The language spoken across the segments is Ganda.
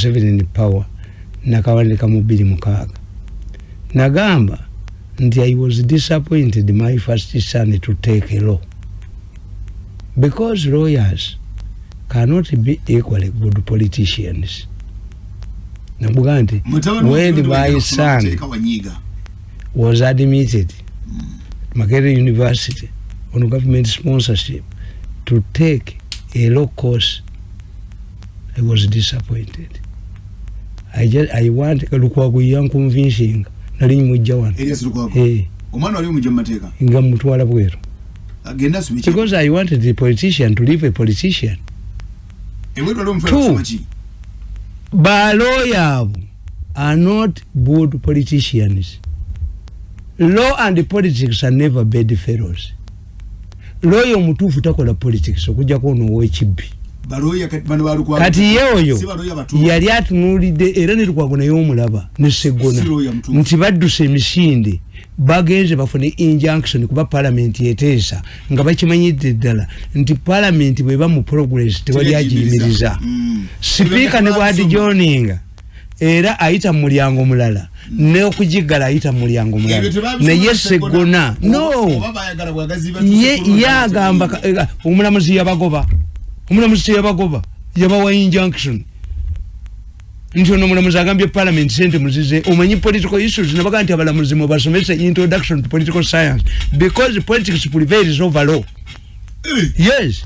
Museveni in power, nakawandika mu 2006. Nagamba nti I was disappointed my first son to take a law, because lawyers cannot be equally good politicians. Nabuga nti when my son was admitted Makerere University on government sponsorship to take a law course, I was disappointed. I want Lukwago yanconvincing nali mujja wano. Elias Lukwago. Omwana wali omujja mu mateeka. Nga mutwala bweru. Agenda asome ki? Because I wanted the politician to leave a politician. Ebweru wali omutwala kusoma ki? Ba lawyer are not good politicians. Law and politics are never bedfellows. Lawyer omutuufu takola politics okujjako ono ow'ekibbi. Kati ye oyo yali atunuulidde era ne Lukwago naye omulaba ne Sseggona nti badduse emisinde, bagenze bafune injunction kuba parliament eteesa nga bakimanyidde ddala nti parliament bw'eba mu progress tewali agiyimiriza. Sipiika ne bw'adijoininga era ayita mu mulyango mulala, n'okugiggala ayita mu mulyango mulala, naye Sseggona no ye agamba omulamuzi yabagoba. Omulamuzi teyabagoba, yabawa injunction nti ono omulamuzi agambye parliament sente muzize. Omanyi political issues, nabaga nti abalamuzi mubasomese introduction to political science, because politics prevails over law. Yes,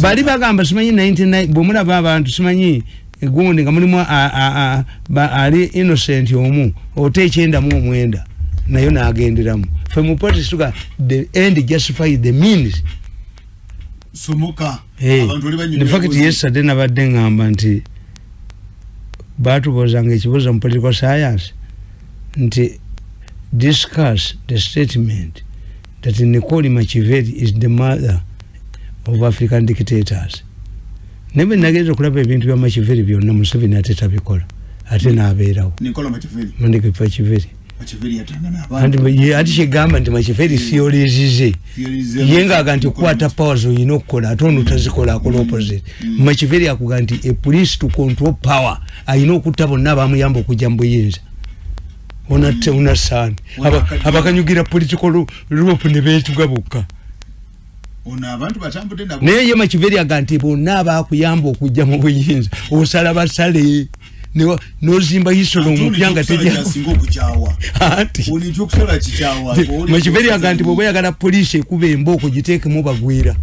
bali bagamba simanyi 99 bwemulaba abantu simanyi gundi nga mulimu ali innocent omu ote 99 nayo n'agenderamu. Fe mu politics tuga the end justify the means. Somoka. Abantu oli banyumira. In fact yesterday nabadde ngamba nti batubuuzanga ekibuuzo mu political science nti discuss the statement that Niccolo Machiavelli is the mother of African dictators. Naye bwe nagenze okulaba ebintu bya Machiavelli byonna, Museveni ate tabikola, ate n'abeerawo. Niccolo Machiavelli. Machiavelli. Machiavelli yatanga n'abantu. Anti kyegamba nti Machiavelli theories ze. Ye ng'aga nti okukwata powers olina okukola, ate ono tazikola, akola opposite. Machiavelli akuga nti a police to control power alina okutta bonna abamuyamba okujja mu buyinza. Onasaani abakanyugira political rope ne beetuga bokka. Naye ye Machiavelli aga nti bonna abakuyamba okujja mu buyinza osala basale n'ozimba hisolo omupya nga tejja. Machiavelli aga nti bw'oba oyagala poliisi ekuba embooko giteekemu bagwira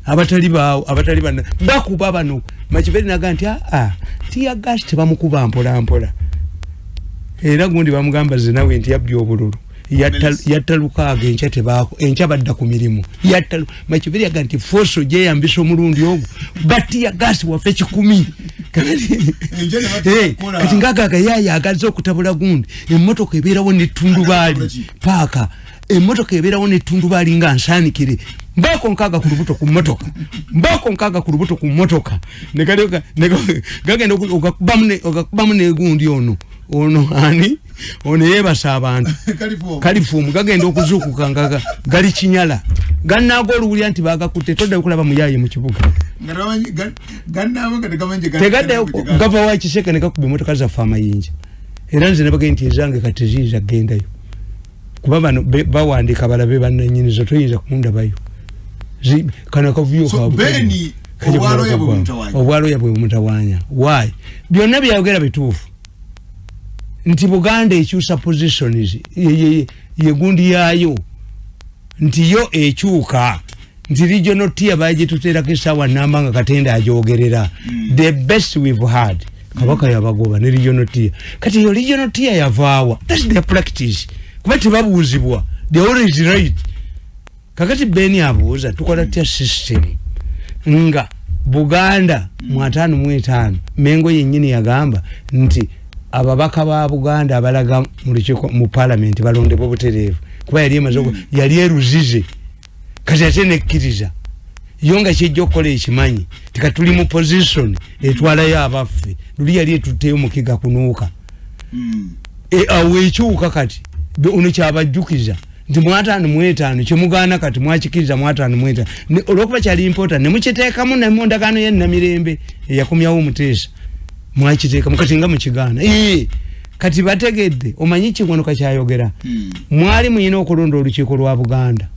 abatali baawo, abatali bana bakuba bano. Machiavelli naga nti aa tear gas tebamukuba mpola mpola. Era gundi bamugamba Zenawe nti yabbye obululu, yatta Lukaaga enkya tebaako, enkya badda ku mirimu. Machiavelli aga nti force gyeyambisa omulundi ogwo ba tear gas waffe 1000. Kati ng'agaga yaayagaza okutabula gundi, emmotoka ebeerawo n'ettundubaali paaka, emmotoka ebeerawo n'ettundubaali nga nsaanikire, mbaako nkaaga ku lubuto ku mmotoka, mbaako nkaaga ku lubuto ku mmotoka, gagenda ogakubamu n'egundi ono ono ani ono yeebasa abantu kalifuumu, gagenda okuzuukuka nga gali kinyala, gannaago oluwulira nti baagakutte, toddayo kulaba muyaaye mu kibuga. Tegaddayo, gava wa Kiseka ne gakuba emmotoka zaffe amayinja. Era nze ne bagenda nti ezange kati teziyinza kugendayo, kuba bano bawandiika balabe bannannyinizo, toyinza kundabayo. Kano akavuyo kaabwe obwaloya bwe bumutawaanya. Why? Byonna byayogera bituufu nti Buganda ekyusa positions ye gundi yaayo, nti yo ekyuka, nti regional tier bagituteerako essaawa namba nga Katende agyogerera. The best we've had, Kabaka yabagoba ne regional tier. Kati yo regional tier yavaawa? That's their practice, kuba tebabuuzibwa, they always right. Kakati Beni abuuza tukola tutya system nga Buganda mu 55 Mengo yennyini yagamba nti ababaka ba Buganda abalaga mu lukiiko mu parliament balondebwa butereevu, kuba yali emaze yali eruzize. Kati ate nekkiriza yo nga kijja okukola ekimanyi tika tuli mu position etwalayo abaffe, luli yali etutteyo mukiga kunuuka. Awo ekyuka kati ono kyabajjukiza Nti mu 55 kyemugaana kati mwakikiriza mu 55 olwokuba kyali important ne mukiteekamu ne mu ndagaano ye Namirembe eyakomyawo Omuteesa mwakiteekamu kati nga mukigaana. Kati bategedde omanyi Kiwanuka kyayogera. Mwali muyina okulonda olukiiko lwa Buganda.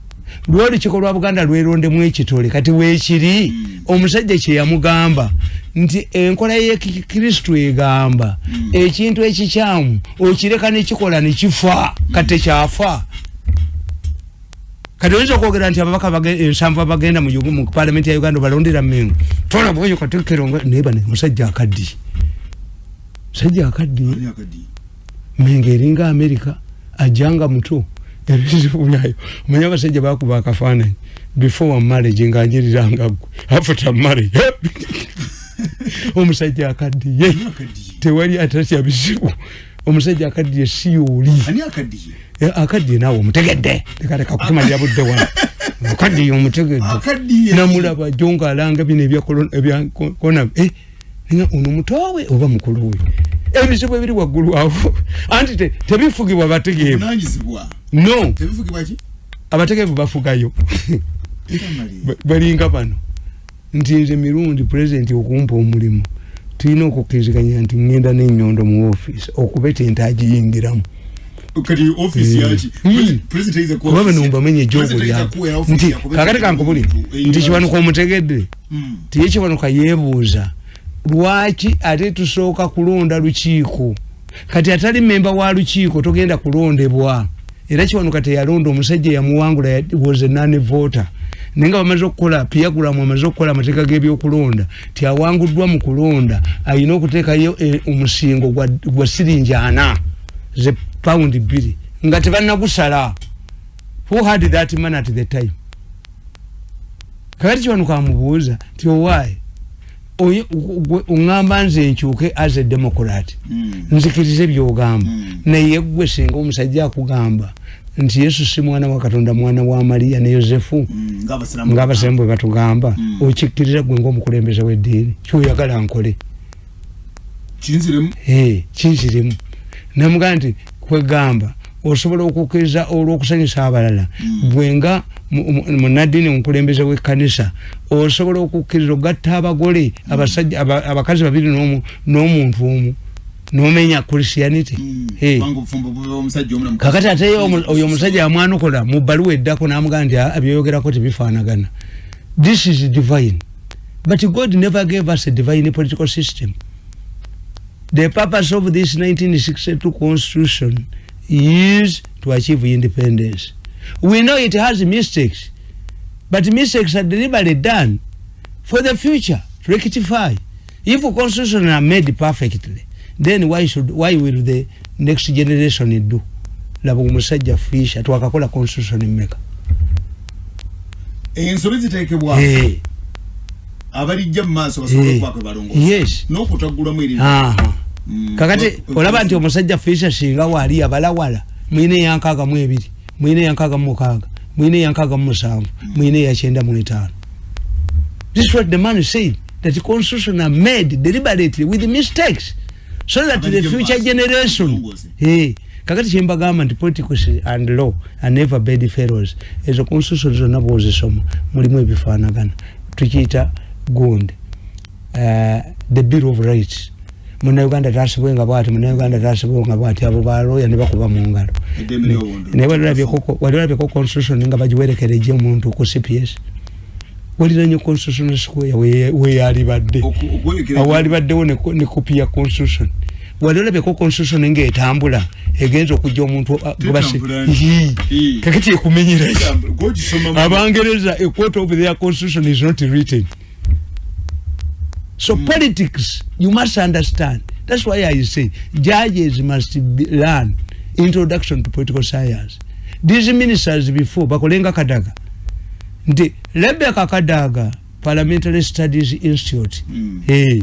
Lw'olukiiko lwa Buganda lwerondemu ekitole kati weekiri. Omusajja kye yamugamba nti enkola y'Ekikristu egamba ekintu ekikyamu okireka nekikola nekifa kati kyafa. Kati oyinza okwogera nti ababaka ensanvu abagenda mu paalamenti ya Uganda balondera Mmengo. Twala bwoyo Katikkiro naye bano musajja akaddiye. Musajja akaddiye. Mmengo eringa Amerika ajjanga muto. Ebizibu byayo. Omanyi abasajja bakuba akafaananyi before marriage ng'anyiriranga ggwe after marriage. Omusajja akaddiye. Tewali atatya bizibu. Omusajja akaddiye si oli. Ani akaddiye? Akaddiye naawe omutegedde. Leka kutumalira budde wano. Akaddiye omutegedde. Namulaba jjo ng'alanga bino ebya kona. Ono muto we oba mukulu we? Ebizibu ebiri waggulu awo. Anti tebifugibwa bategeevu. No. Tebifugibwa ki? Abategeevu bafugayo. Balinga bano. Nti nze Mirundi pulezidenti okumpa omulimu tulina okukkiriziganya nti ŋŋenda n'ennyondo mu ofiisi okubeta ente agiyingiramu. Kati ofiisi yaki? Kuba bano mbamenye ejjoogo lyabwe. Nti kaakati kankubulire nti Kiwanuka omutegedde. Nti ye Kiwanuka yeebuuza lwaki ate tusooka kulonda lukiiko. Kati atali memba wa lukiiko togenda kulondebwa. Era Kiwanuka teyalonda omusajja yamuwangula was a non-voter. Naye nga bamaze okukola piyagulamu amaze okukola amateeka g'ebyokulonda ti awanguddwa mu kulonda alina okuteekayo omusingo gwa siringi 4 ze paundi 2 nga tebannagusala. Who had that man at the time? Kakati Kiwanuka amubuuza nti owaaye oŋŋamba nze nkyuke as a democrat nzikirize by'ogamba naye ggwe singa omusajja akugamba nti Yesu si mwana wa Katonda mwana wa Maria ne Yosefu ng'abasiraamu bwe batugamba okikkiriza ggwe ng'omukulembeze w'eddiini ky'oyagala nkole kinziremu. Kinziremu. Namugamba nti kwegamba osobola okukkiriza olw'okusanyusa abalala bwe nga munnaddiini omukulembeze w'ekkanisa osobola okukkiriza ogatta abagole abasajja abakazi babiri n'omuntu omu nomenya Christianity. Kakati ate oyo omusajja amwanukola mu bbaluwa eddako n'amugamba nti ebyoyogerako tebifaanagana. This is divine. But God never gave us a divine political system. The purpose of this 1962 constitution is to achieve independence. We know it has mistakes, but mistakes are deliberately done for the future to rectify. If a constitution are made perfectly, then why will the next generation do? Laba omusajja Fisher twakakola constitution mmeka? Ensobi ziteekebwa abalijja mu maaso basobole okubaako bwe balongoosa. Yes. N'okutaggulamu eri. Kakati olaba nti omusajja Fisher singa waali abalawala mwine eya 62, mwine eya 66, mwine eya 67, mwine eya 95. This is what the man said, that the constitution are made deliberately with mistakes so that the future generation. Kakati kyembagamba nti politics and law are never bed fellows. Ezo constitution zonna bw'ozisoma mulimu ebifaanagana. Tukiyita gundi the Bill of Rights. Munnayuganda taasibwenga bw'ati, munnayuganda taasibwenga bw'ati, abo balooya ne bakuba mu ngalo. Naye wali olabyeko constitution nga bagiwerekereje omuntu ku CPS? Waliranye constitutional square weyalibadde. Awalibaddewo ne kopi ya constitution. Wali olabyeko constitution ng'etambula egenza okujja omuntu kakati ekumenyera. Abangereza a quarter of their constitution is not written. So politics, you must understand. That's why I say judges must learn introduction to political science. These ministers before, Bakolenga Kadaga, the Rebecca Kadaga Parliamentary Studies Institute. Hey.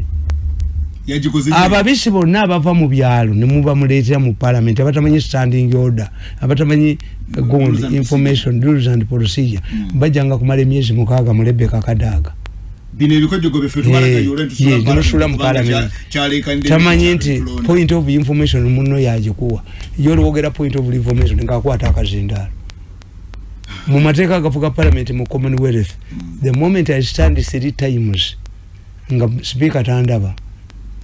Ababisi bonna abava mu byalo ne muba muleetera mu parliament abatamanyi standing order, abatamanyi gundi information rules and procedure, bajjanga kumala emyezi 6 mu Rebecca Kadaga. Bino ebikojjogo byaffe tusula mu parliament. Tamanyi nti point of information munno yagikuwa. Ye olwogera point of information ng'akwata akazindaalo. Mu mateeka agafuga parliament mu Commonwealth, the moment I stand 3 times nga speaker tandaba,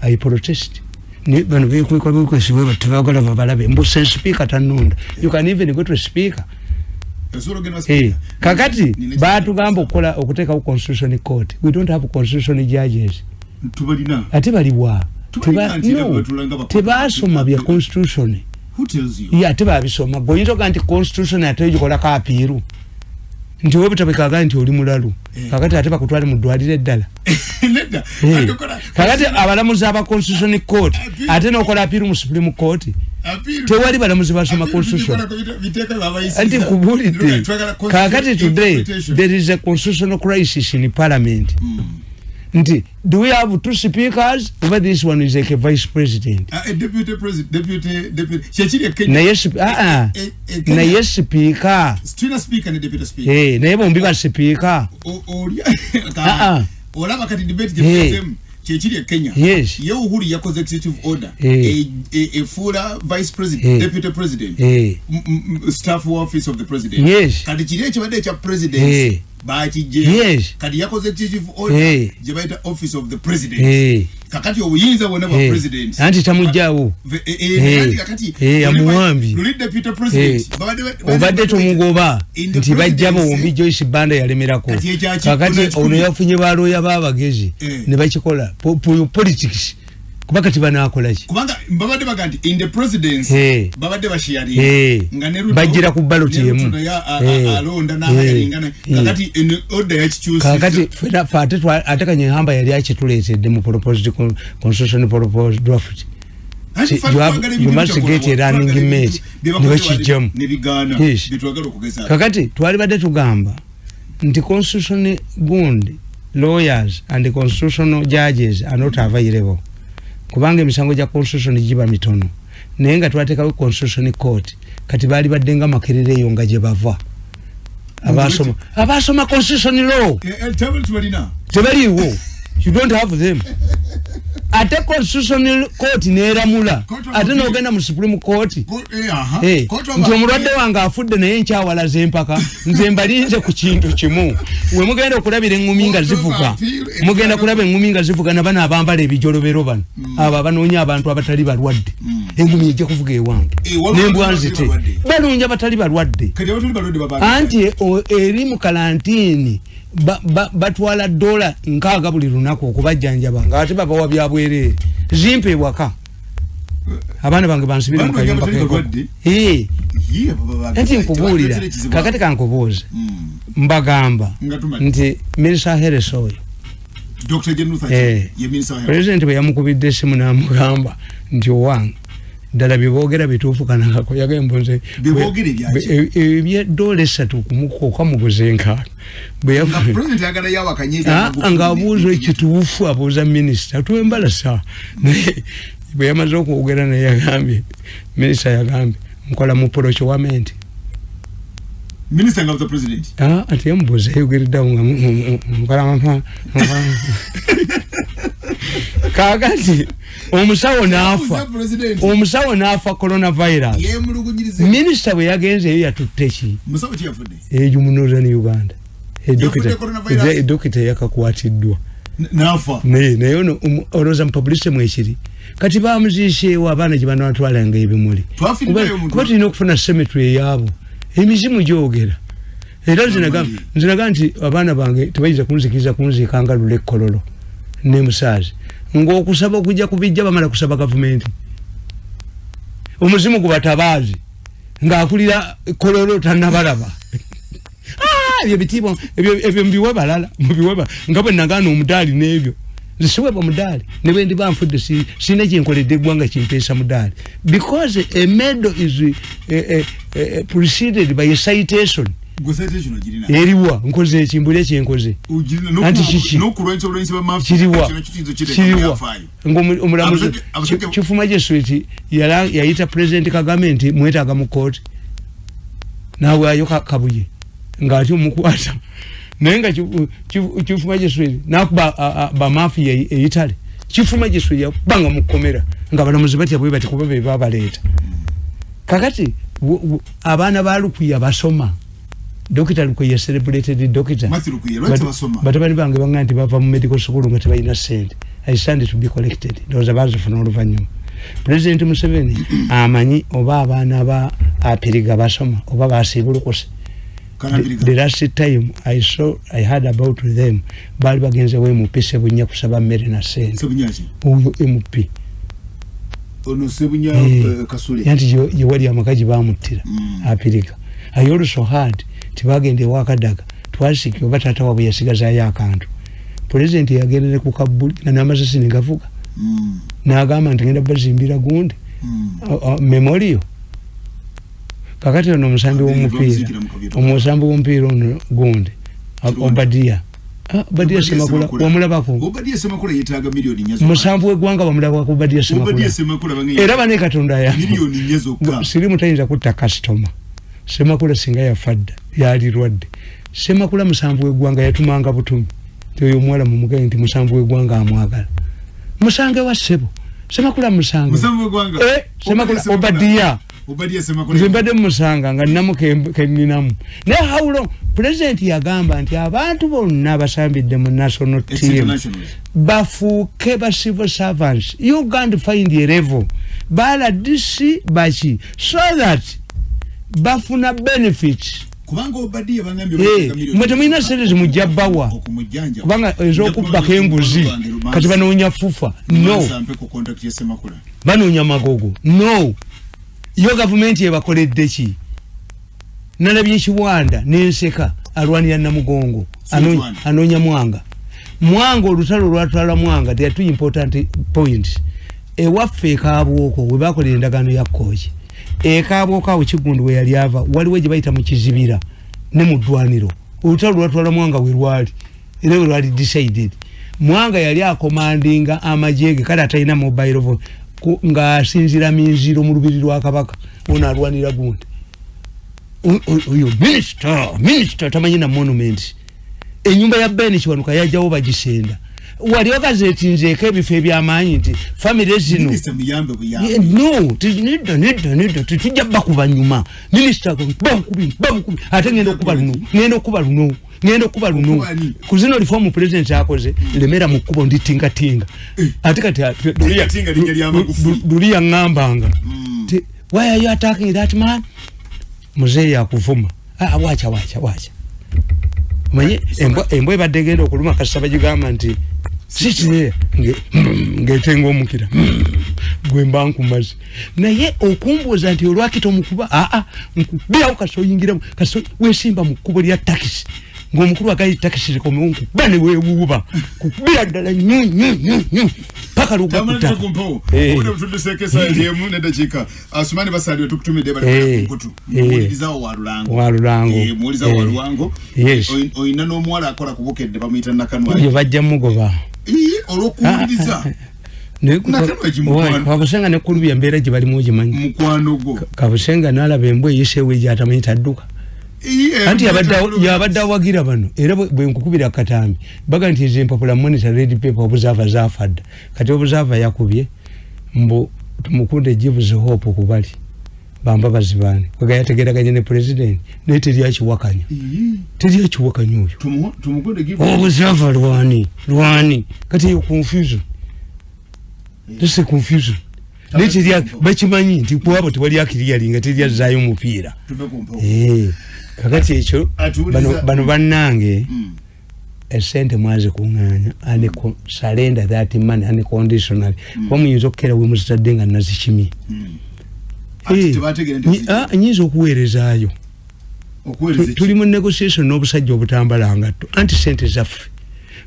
I protest. Bano bekwekwa batubagala babalabe mbu speaker tanonda. You can even go to speaker. Kakati batugamba okukola okuteekawo constitutional court. We don't have constitutional judges. Tubalina. Ate baliwa. Tebasoma bya constitution. Who tells you? Yeah, ate babisoma. Goyinza oga nti constitution ate ogikolako apiiru. Nti webutabikaga nti oli mulalu. Kakati ate bakutwale mu ddwaliro eddala. Kakati abalamuzi aba constitutional court ate n'okola apiiru mu Supreme Court. Tewali balamuzi basoma constitution. Anti kubuulidde. Kakati today there is a constitutional crisis in parliament. Nti, do we have 2 speakers? Over this one is like a vice president. A deputy president, deputy. Naye speaker. Still a speaker and a deputy speaker. Eh, naye bombi ba speaker. Olaba kati debate je kyekiri e Kenya. Yes. Ye Uhuru yakoze executive order. A full vice president, deputy president, staff office of the president. Yes. Kati kiri ekibadde ekya president. Bakijje. Yes. Kati yakoze executive order gye bayita office of the president. Kakati obuyinza bwonna bwa president. Anti tamujjawo. Kakati amuwambi. Luli deputy president. Obadde tumugoba nti bajja bombi Joyce Banda yalemerako. Kakati ono yafunye balooya b'abagezi ne bakikola politics. Kuba kati banaakola ki? Kubanga babadde baga nti in the presidency babadde basharinga nga ne Ruto bajjira ku ballot emu. Alonda n'ahayaringa kakati in order yakikyusiza. Kakati fena ate Kanyehamba yali akituleetedde mu proposed constitution proposed draft. You must get a running mate. Ne bakijjamu. Ne bigaana bitwagala okugeza. Kakati twali badde tugamba nti constitution gundi lawyers and the constitutional judges are not available. Kubanga emisango gya constitution giba mitono. Naye nga twateekawo constitution court kati baali badde nga Makerere eyo nga gye bava. Abasoma constitution law. Tebaliiwo. You don't have them. Ate constitutional court neeramula. Ate n'ogenda mu Supreme Court. Nti omulwadde wange afudde naye nkyawalaza empaka. Nze mbalinze ku kintu kimu. We mugenda okulabira eŋŋumi nga zivuga. Mugenda kulaba eŋŋumi nga zivuga na bano abambala ebijolobero bano. Abo abanoonya abantu abatali balwadde. Eŋŋumi ejja kuvuga ewange. N'embwa nzite. Balungi abatali balwadde. Anti eri mu kalantiini. Batwala $6 buli lunaku okubajjanjaba nga ate babawa bya bwereere. Zimpe ewaka. Abaana bange bansibire mu kayumba k'enkoko. Anti nkubuulira kakati kankubuuze. Mbagamba nti Minister Harris oyo Dr. Jane Ruth ye Minister Harris. President bwe yamukubidde essimu n'amugamba nti owange ddala byeboogera bituufu kanangako yagamba nze ebya $3 kumukoka muguze enkaano. Nga abuuza ekituufu abuuza minisita twembalasa. Naye bwe yamaze okwogera naye yagambye minisita yagambye nkola mu procurement. Minister of the president. Ati yamubuuza yayogereddeawo nga nkola kakati omusawo n'afa. Omusawo n'afa coronavirus. Minisita bwe yagenze eyo yatutte ki? Eyo mu Northern Uganda. Dokita yakakwatiddwa. N'afa. Naye ono olowooza mu publicity mwekiri. Kati bamuziiseewo abaana gye banaatwalanga ebimuli. Kuba tulina okufuna cemetery eyaabo. Emizimu gyogera. Era nze naga nti abaana bange tebayinza kunzikiriza kunziika nga Lule Kololo ne Musaazi. Ng'okusaba okujja kubijja bamala kusaba gavumenti. Omuzimu gubatabaazi ng'akulira Kololo tannabalaba. Ebyo bitiibwa ebyo mbiwe balala mubiwe nga bwe nagaana omudaali n'ebyo. Nze siweebwa mudaali ne bwe ndiba nfudde sirina kye nkoledde eggwanga kimpeesa mudaali. Because a medal is preceded by a citation. Eriwa nkoze ekimbule kyenkoze. Anti kiki? Kiriwa. Kiriwa. Ng'omulamuzi Kifuma Jesuit yayita President Kagame nti mwetaaga mu kooti. N'awaayo Kabuye ng'ate omukwata. Naye nga Kifuma Jesuit n'akuba bamafiya e Italy. Kifuma Jesuit yakubanga mu kkomera nga balamuzi batya bwe bati kuba be babaleeta. Kakati abaana ba Lukwiya basoma. Dr. Lukuye celebrated doctor. Batabani bange banga nti bava mu medical school nga tebalina ssente. I stand to be collected. Ndowooza baazifuna oluvannyuma. President Museveni amanyi oba abaana ba Apiriga basoma oba basiibulukuse. The last time I heard about them, bali bagenze we MP Sebunya kusaba mmere na ssente. Oyo MP. Ono Sebunya Kasule. Yanti yewali amaka gye bamuttira Apiriga. I also heard tibagende wakadaga twasiki oba tata wabwe yasigazaayo akantu. President yagendere ku kabbuli nga n'amasasi ne gavuga. N'agamba nti ngenda bazimbira gundi memorial. Kakati ono omusambi w'omupiira ono gundi Obadia. Obadia Semakula wamulabako. Obadia Semakula yeetaaga milioni 4 zokka. Musambi w'eggwanga bamulabako Obadia Semakula. Obadia Semakula bange. Era bane Katonda ya. Milioni 4 zokka. Sirimu tayinza kutta customer. Semakula singa yafadda yalirwadde. Semakula musanvu w'eggwanga yatumanga butumi. Oyo omuwala mumugaye nti musanvu w'eggwanga amwagala. Musange wa ssebo. Semakula musange. Musanvu w'eggwanga. Semakula Obadia. Obadia Semakula. Nze mbadde musanga nga nnamu keninamu. Naye how long President yagamba nti abantu bonna abasambidde mu national team bafuuke ba civil servants. You can't find a level. Bala DC baki so that bafuna benefits. Kubanga Obadia bangambye mwe temulina ssente mujja bawa kubanga ez'okubbako enguzi kati banoonya fufa. No, banoonya magogo. No, yo gavumenti ebakoledde ki? Nalabye Kiwanda n'enseka alwanira Namugongo, anoonya Mwanga. Mwanga olutalo lwatwala Mwanga. There are two important points. Ewaffe e Kaabwoko we bakolera endagaano ya Kooki. E Kaabwoko awo Kigundu we yali ava waliwo gye bayita mu Kizibira ne mu ddwaniro. Olutalo lwatwala Mwanga we lwali era we lwali decided. Mwanga yali akomandinga amagye ge kale atalina mobile phone ng'asinziira minziro mu lubiri lwa Kabaka. Ono alwanira gundi oyo minisita tamanyi na monument. Ennyumba ya Ben Kiwanuka yajjawo bagisenda. Wali ogazeetinzeeko ebifo ebyamaanyi nti famire zino no nedda nedda nedda tetujja bakuba nyuma. Minisita bamukubi bamukubi ate ngenda okuba luno ngenda okuba luno ngenda okuba luno ku zino reform president akoze lemera mu kkubo ndi tingatinga ate kati luli yaŋŋambanga why are you attacking that man? Muzeeyi akuvuma. Wacha wacha wacha. Omanyi embwa ebadde egenda okuluma kasita bagigamba nti sikire ng'etenga omukira gwe mba nkumaze. Naye okumbuuza nti olwaki tomukuba aa nkubirawo kasita oyingiramu kasita weesimba mu kkubo lya takisi ng'omukulu agayi takisi zikomewo nkuba ne weewuuba kukubira ddala nnyo nnyo nnyo nnyo paka lugwa ku ttaka. Asumani Basali tukutumidde bali kutu muwulirizawo wa Lulango wa Lulango muwulirizawo wa Lulango oyina n'omuwala akola ku Bukedde bamuyita Nakanwa ye bajja mugoba olw'okuwuliriza Kabusenga ne kulubi embeera gye balimu ogimanyi mukwano gwo Kabusenga n'alaba embwa eyiseewo gy'atamanyi tadduka. Anti yabadde awagira bano era bwe nkukubira akatambi baga nti ezo empapula Monitor red paper Observer zaafa dda. Kati Observer yakubye mbu Tumukunde gives hope ku bali bambabazi baani kwega yategeraganye ne president naye teri akiwakanya teri akiwakanya oyo Observer lwani lwani kati eyo confusion. This is confusion. Naye teri bakimanyi nti kwabo tewali akiriyalinga teri azzaayo mupiira. Kakati ekyo bano bannange esente mwaze kuŋŋaanya and surrender that money unconditionally. Kuba muyinza okukeera we muzitadde nga nazikimye. Nyinza okuweerezaayo. Tuli mu negotiation n'obusajja obutambala ngatto anti sente zaffe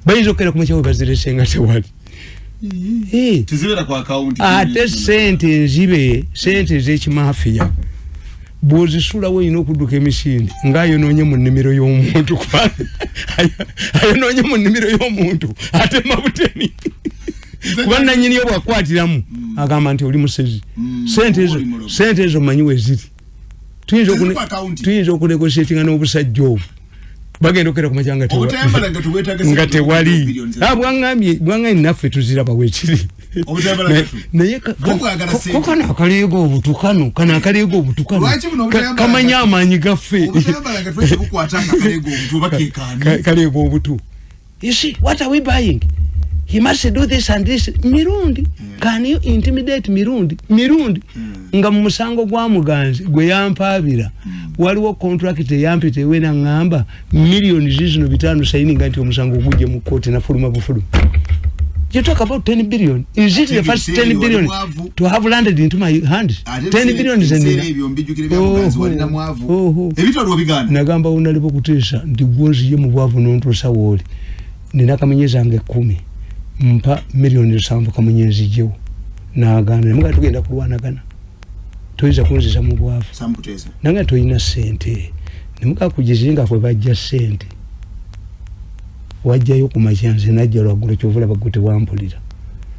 bayinza okukeera ku makya we bazirese nga tewali. Ate sente nzibe sente ez'ekimafiya bw'ozisulawo olina okudduka emisinde ng'ayonoonye mu nnimiro y'omuntu ayonoonye mu nnimiro y'omuntu ate mabutemi kuba nannyini yo bw'akwatiramu agamba nti oli musezi. Sente ezo mmanyi we ziri. Tuyinza okunegotiatinga n'obusajja obwo bagenda okera ku makya nga tewali. Bwangambye naffe tuziraba weekiri. Naye kano akaleega obutu kano, kano akaleega obutu kano kamanya amaanyi gaffe. Kaleega obutu. You see, what are we buying? He must do this and this. Mirundi, can you intimidate Mirundi? Mirundi, nga mu musango gwa Muganzi gwe yampaabira, waliwo contract eyampita ewe naŋŋamba miliyoni zizino 5 sayininga nti omusango gujje mu kkooti nafuluma bufuluma. You talk about 10 billion. Is it the first 10 billion to have landed into my hands? 10 billion is nagamba unalipo kuteesa nti gwonziye mu bwavu n'ontuusa wooli. Nina kamunye zange 10 mpa miliyoni 7 kamunye nzijewo. Naagaana nemuga tugenda kulwanagana. Toyinza kunziza mu bwavu. Nange toyina ssente. Nemuga kugizinga kwe bajja ssente. Wajjayo ku makya nze najja lwaggulo kyova olaba ggwe tewampulira.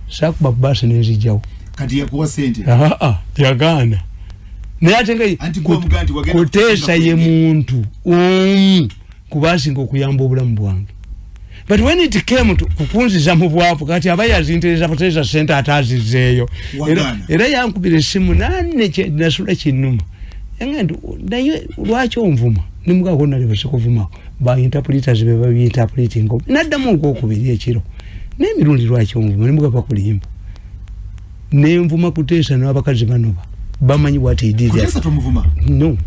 Saakuba bbaasi ne nzijjawo. Kati yakuwa ssente? Aa, yagaana. Naye ate nga Kuteesa ye muntu omu kubasinga okuyamba obulamu bwange. But when it came to kukunziza mu bwavu kati aba yazintereza Kuteesa ssente ate azizzeeyo. Era yankubira essimu nanne nasula kinnuma. Yangamba nti naye lwaki onvuma? Nemugamba nali sikuvumako. Ba interpreters be babi interpreting. Naddamu ogwokubiri ekiro. N'emirundi lwaki onvuma? Nemugamba kulimba. Nenvuma Kuteesa n'abakazi banoba. Bamanyi what he did. Kuteesa tomuvuma? No.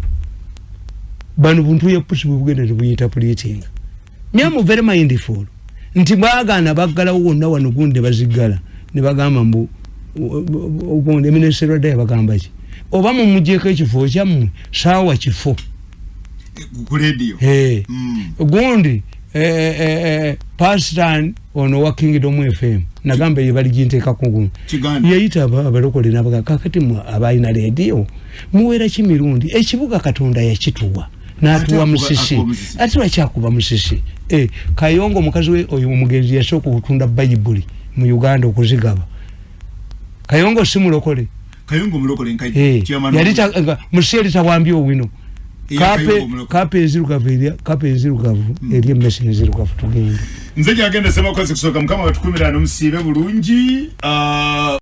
Bano buntu ya pusi bugenda tebuyinterpreting. Nyamu very mindful. Nti baagaana baggalawo wonna wano gundi baziggala. Ne bagamba mbu ogundi minisitule dda yabagamba ki? Oba mumugyeko ekifo kyammwe saawa kifo. Ku radio. Gundi Pastor ono wa Kingdom FM nagamba ye bali ginteekako gundi. Yeyita abalokole n'abaga kakati mwe abalina radio muwera ki Mirundi ekibuga Katonda yakituwa. N'atuwa Musisi. Ate lwaki akuba Musisi? Kayongo omukazi we oyo omugenzi yasooka okutunda Bayibuli mu Uganda okuzigaba. Kayongo si mulokole. Kayongo mulokole nkayi. Yali Musisi yali tawambye owino. Kape enzirugavu eri kape enzirugavu eri emmese enzirugavu tugende. Nze gyagenda semakozi kusooka Mukama watukumira n'omusiibe bulungi.